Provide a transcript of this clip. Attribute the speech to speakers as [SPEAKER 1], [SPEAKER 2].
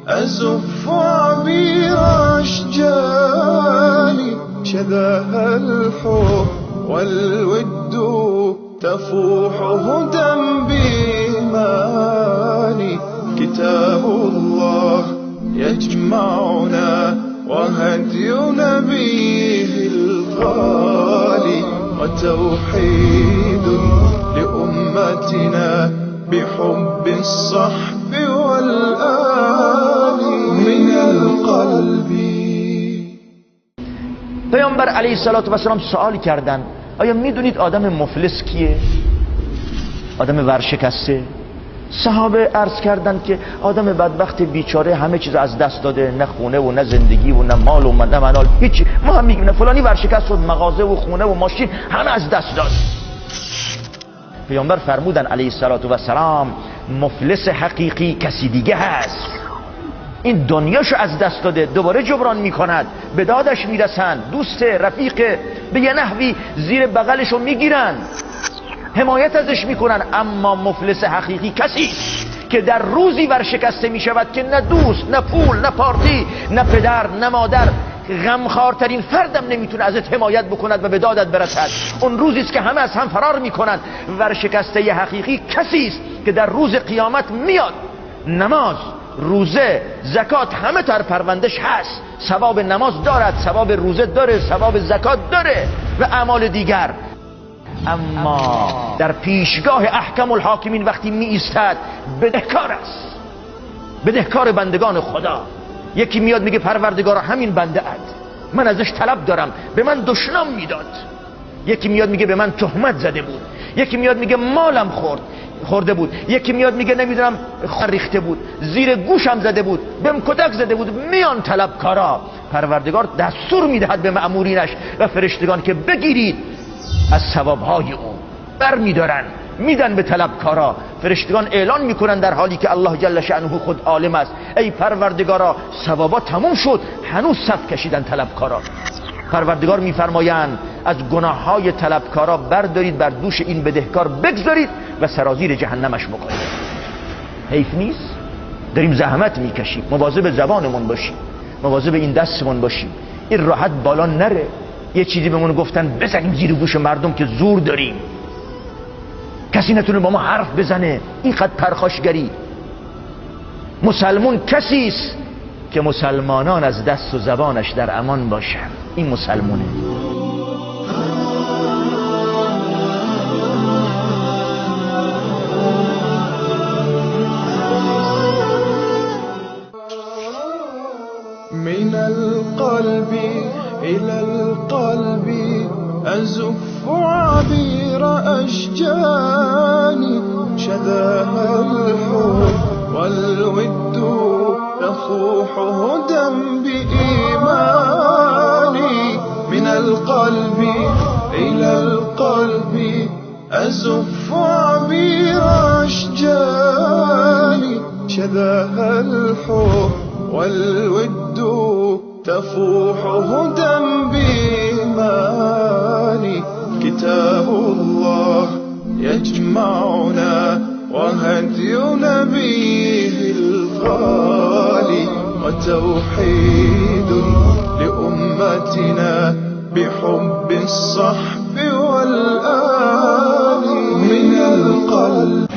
[SPEAKER 1] أزف عبير أشجاني، شذاها الحب والود تفوح هدى بإيماني. كتاب الله يجمعنا وهدي نبيه الغالي، وتوحيد لأمتنا بحب الصحب والآل. من القلب.
[SPEAKER 2] پیامبر علیه الصلاة والسلام سوال کردن آیا میدونید آدم مفلس کیه؟ آدم ورشکسته؟ صحابه عرض کردن که آدم بدبخت بیچاره همه چیز از دست داده، نه خونه و نه زندگی و نه مال و نه منال، هیچی. ما هم میگیم نه فلانی ورشکست شد، مغازه و خونه و ماشین همه از دست داد. پیامبر فرمودن علیه الصلاة والسلام مفلس حقیقی کسی دیگه هست، این دنیاشو از دست داده، دوباره جبران میکند، به دادش میرسن، دوست رفیق به یه نحوی زیر بغلشو میگیرن، حمایت ازش میکنن. اما مفلس حقیقی کسی که در روزی ورشکسته میشود که نه دوست، نه پول، نه پارتی، نه پدر، نه مادر، غمخوارترین فردم نمیتونه ازت حمایت بکند و به دادت برسد. اون روزی است که همه از هم فرار میکنند. ورشکسته حقیقی کسی است که در روز قیامت میاد، نماز، روزه، زکات همه تر پروندش هست، ثواب نماز دارد، ثواب روزه داره، ثواب زکات داره و اعمال دیگر. اما در پیشگاه احکم الحاکمین وقتی می ایستد بدهکار است، بدهکار بندگان خدا. یکی میاد میگه پروردگارا همین بنده ات، من ازش طلب دارم، به من دشنام میداد. یکی میاد میگه به من تهمت زده بود. یکی میاد میگه مالم خورده بود. یکی میاد میگه نمیدونم ریخته بود، زیر گوشم زده بود، بهم کتک زده بود. میان طلبکارا. پروردگار دستور میدهد به مأمورینش و فرشتگان که بگیرید از ثوابهای او، بر میدارن میدن به طلبکارا. فرشتگان اعلان میکنن در حالی که الله جل شأنه خود عالم است، ای پروردگارا ثوابا تموم شد، هنوز صف کشیدن طلبکارا. پروردگار میفرمایند از گناههای طلبکارا بردارید، بر دوش این بدهکار بگذارید و سرازیر جهنمش بکنید. حیف نیست؟ داریم زحمت میکشیم. مواظب زبانمون باشیم، مواظب این دستمون باشیم، این راحت بالا نره. یه چیزی بهمون گفتن بزنیم زیر گوش مردم که زور داریم، کسی نتونه با ما حرف بزنه. اینقدر پرخاشگری. مسلمون کسی است که مسلمانان از دست و زبانش در امان باشن. این مسلمونه.
[SPEAKER 1] من القلب إلى القلب أزف عبير أشجاني، شذاها الحب والود تفوح هدى بإيماني. من القلب إلى القلب أزف عبير أشجاني، شذاها الحب والود تفوح هدى بإيماني. كتاب الله يجمعنا وهدي نبيه الغالي، وتوحيد لأمتنا بحب الصحب والآل. من القلب.